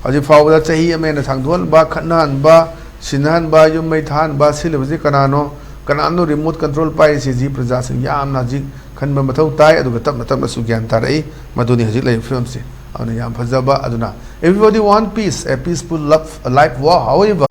ꯍꯧꯖꯤꯛ ꯐꯥꯎꯕꯗ ꯆꯍꯤ ꯑꯃ ꯍꯦꯟꯅ ꯁꯥꯡꯗꯣꯛꯍꯟꯕ, ꯈꯠꯅꯍꯟꯕ, ꯁꯤꯟꯅꯍꯟꯕ, ꯌꯨꯝ ꯃꯩ ꯊꯥꯍꯟꯕ, ꯁꯤꯜꯂꯤꯕꯁꯤ ꯀꯅꯥꯅꯣ? ꯀꯅꯥꯅꯣ ꯔꯤꯃꯣꯠ ꯀꯟꯇ꯭ꯔꯣꯜ ꯄꯥꯏꯔꯤꯁꯤ? ꯍꯧꯖꯤꯛ ꯄ꯭ꯔꯖꯥꯁꯤꯡ ꯌꯥꯝꯅ ꯍꯧꯖꯤꯛ ꯈꯟꯕ ꯃꯊꯧ ꯇꯥꯏ, ꯑꯗꯨꯒ ꯇꯞꯅ ꯇꯞꯅꯁꯨ ꯒ꯭ꯌꯥꯟ ꯇꯥꯔꯛꯏ꯫ ꯃꯗꯨꯅꯤ ꯍꯧꯖꯤꯛ ꯂꯩꯔꯤꯕ ꯐꯤꯕꯝꯁꯦ꯫ ꯑꯗꯨꯅ ꯌꯥꯝ ꯐꯖꯕ, ꯑꯗꯨꯅ everybody want peace, a peaceful love, a life war. However,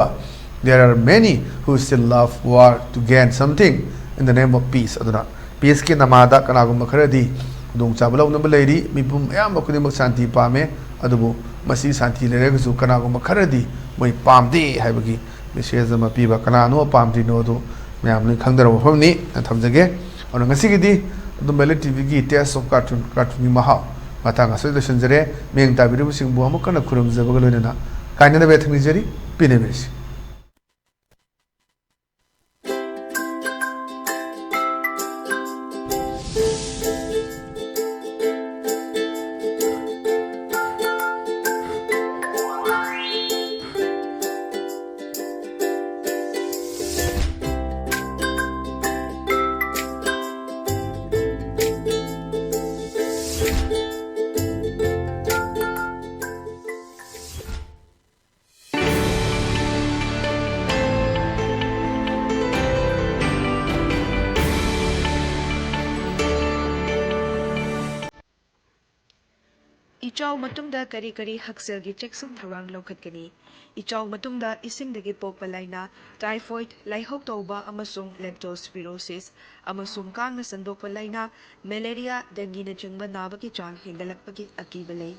there are many who still love war to gain something in the name of peace. ꯑꯗꯨꯅ peaceꯀꯤ ꯅꯃꯥꯗ ꯀꯅꯥꯒꯨꯝꯕ ꯈꯔꯗꯤ ꯈꯨꯗꯣꯡꯆꯥꯕ ꯂꯧꯅꯕ ꯂꯩꯔꯤ꯫ ꯃꯤꯄꯨꯝ ꯑꯌꯥꯝꯕ ꯈꯨꯗꯤꯡꯃꯛ ꯁꯥꯟꯇꯤ ꯄꯥꯝꯃꯦ, ꯑꯗꯨꯕꯨ ꯃꯁꯤ ꯁꯥꯟꯇꯤ ꯂꯩꯔꯒꯁꯨ ꯀꯅꯥꯒꯨꯝꯕ ꯈꯔꯗꯤ ꯃꯣꯏ ꯄꯥꯝꯗꯦ ꯍꯥꯏꯕꯒꯤ message ꯑꯃ ꯄꯤꯕ꯫ ꯀꯅꯥꯅꯣ ꯄꯥꯝꯗ꯭ꯔꯤꯅꯣ ꯑꯗꯨ ꯃꯌꯥꯝ ꯂꯣꯏ ꯈꯪꯗꯔꯕ ꯃꯐꯝꯅꯤ꯫ ꯊꯝꯖꯒꯦ꯫ ꯑꯗꯨꯅ ꯉꯁꯤꯒꯤꯗꯤ ꯑꯗꯨꯝ ꯚꯦꯂꯦꯠ ꯇꯤꯚꯤꯒꯤ Taste of Cartoon, cartoonꯒꯤ ꯃꯍꯥꯎ ꯃꯇꯥꯡ ꯑꯁꯤꯗ ꯂꯣꯏꯁꯤꯟꯖꯔꯦ꯫ ꯃꯤꯠꯌꯦꯡ ꯇꯥꯕꯤꯔꯤꯕꯁꯤꯡꯕꯨ ꯑꯃꯨꯛ ꯍꯟꯅ ꯈꯨꯔꯨꯝꯖꯕꯒ ꯂꯣꯏꯅꯅ ꯀꯥꯏꯅꯗꯕ ꯌꯥꯊꯪ ꯅꯤꯖꯔꯤ꯫ ꯄꯤꯅꯕꯤꯔꯁꯤ꯫ ꯏꯆꯥꯎ ꯃꯇꯨꯡꯗ ꯀꯔꯤ ꯀꯔꯤ ꯍꯛꯁꯦꯜꯒꯤ ꯆꯦꯛꯁꯤꯟ ꯊꯧꯔꯥꯡ ꯂꯧꯈꯠꯀꯅꯤ? ꯏꯆꯥꯎ ꯃꯇꯨꯡꯗ ꯏꯁꯤꯡꯗꯒꯤ ꯄꯣꯛꯄ ꯂꯥꯏꯅꯥ, typhoid, ꯂꯥꯏꯍꯧ ꯇꯧꯕ ꯑꯃꯁꯨꯡ leptospirosis, ꯑꯃꯁꯨꯡ ꯀꯥꯡꯅ ꯁꯟꯗꯣꯛꯄ ꯂꯥꯏꯅꯥ, malaria, dengueꯅꯆꯤꯡꯕ ꯅꯥꯕꯒꯤ ꯆꯥꯡ ꯍꯦꯟꯒꯠꯂꯛꯄꯒꯤ ꯑꯀꯤꯕ ꯂꯩ꯫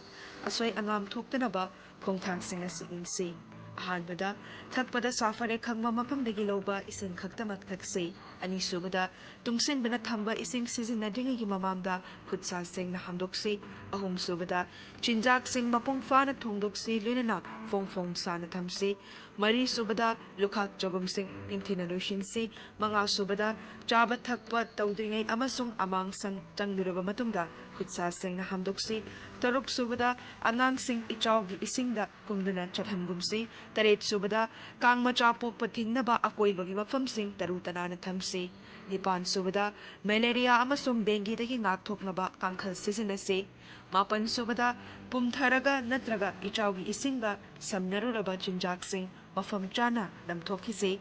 ꯑꯁꯣꯏ ꯑꯉꯥꯝ ꯊꯣꯛꯇꯅꯕ ꯈꯣꯡꯊꯥꯡꯁꯤꯡ ꯑꯁꯤ ꯌꯦꯡꯁꯤ꯫ ꯑꯍꯥꯟꯕꯗ, ꯊꯛꯄꯗ ꯁꯥꯐꯔꯦ ꯈꯪꯕ ꯃꯐꯝꯗꯒꯤ ꯂꯧꯕ ꯏꯁꯤꯡ ꯈꯛꯇꯃꯛ ꯊꯛꯁꯤ꯫ ꯑꯅꯤꯁꯨꯕꯗ, ꯇꯨꯡꯁꯤꯟꯗꯨꯅ ꯊꯝꯕ ꯏꯁꯤꯡ ꯁꯤꯖꯤꯟꯅꯗ꯭ꯔꯤꯉꯩꯒꯤ ꯃꯃꯥꯡꯗ ꯈꯨꯠ ꯁꯥ ꯁꯦꯡꯅ ꯍꯥꯝꯗꯣꯛꯁꯤ꯫ ꯑꯍꯨꯝꯁꯨꯕꯗ, ꯆꯤꯟꯖꯥꯛꯁꯤꯡ ꯃꯄꯨꯡ ꯐꯥꯅ ꯊꯣꯡꯗꯣꯛꯁꯤ, ꯂꯣꯏꯅꯅ ꯐꯣꯡ ꯐꯣꯡ ꯁꯥꯅ ꯊꯝꯁꯤ꯫ ꯃꯔꯤꯁꯨꯕꯗ, ꯂꯨꯈꯥꯛ ꯆꯒꯨꯝꯁꯤꯡ ꯅꯤꯡꯊꯤꯅ ꯂꯣꯏꯁꯤꯟꯁꯤ꯫ ꯃꯉꯥꯁꯨꯕꯗ, ꯆꯥꯕ ꯊꯛꯄ ꯇꯧꯗ꯭ꯔꯤꯉꯩ ꯑꯃꯁꯨꯡ ꯑꯃꯥꯡ ꯑꯁꯪ ꯆꯪꯂꯨꯔꯕ ꯃꯇꯨꯡꯗ ꯈꯨꯠ ꯁꯥ ꯁꯦꯡꯅ ꯍꯥꯝꯗꯣꯛꯁꯤ꯫ ꯇꯔꯨꯛꯁꯨꯕꯗ, ꯑꯉꯥꯡꯁꯤꯡ ꯏꯆꯥꯎꯒꯤ ꯏꯁꯤꯡꯗ ꯀꯨꯝꯗꯨꯅ ꯆꯠꯍꯟꯒꯨꯝꯁꯤ꯫ ꯇꯔꯦꯠꯁꯨꯕꯗ, ꯀꯥꯡ ꯃꯆꯥ ꯄꯣꯛꯄ ꯊꯤꯡꯅꯕ ꯑꯀꯣꯏꯕꯒꯤ ꯃꯐꯝꯁꯤꯡ ꯇꯔꯨ ꯇꯅꯥꯟꯅ ꯊꯝꯁꯤ꯫ ꯅꯤꯄꯥꯟꯁꯨꯕꯗ, malaria ꯑꯃꯁꯨꯡ dengueꯗꯒꯤ ꯉꯥꯛꯊꯣꯛꯅꯕ ꯀꯥꯡꯈꯜ ꯁꯤꯖꯤꯟꯅꯁꯤ꯫ ꯃꯥꯄꯟꯁꯨꯕꯗ, ꯄꯨꯝꯊꯔꯒ ꯅꯠꯇ꯭ꯔꯒ ꯏꯆꯥꯎꯒꯤ ꯏꯁꯤꯡꯒ ꯁꯝꯅꯔꯨꯔꯕ ꯆꯤꯟꯖꯥꯛꯁꯤꯡ ꯃꯐꯝ ꯆꯥꯅ ꯂꯪꯊꯣꯛꯈꯤꯁꯤ꯫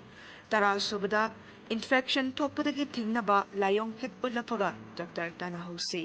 ꯇꯔꯥꯁꯨꯕꯗ, ꯏꯟꯐꯦꯛꯁꯟ ꯊꯣꯛꯄꯗꯒꯤ ꯊꯤꯡꯅꯕ ꯂꯥꯏꯑꯣꯡ ꯍꯦꯛ ꯎꯠꯂꯛꯄꯒ ꯗꯣꯛꯇꯔ ꯇꯥꯟꯅꯍꯧꯁꯤ꯫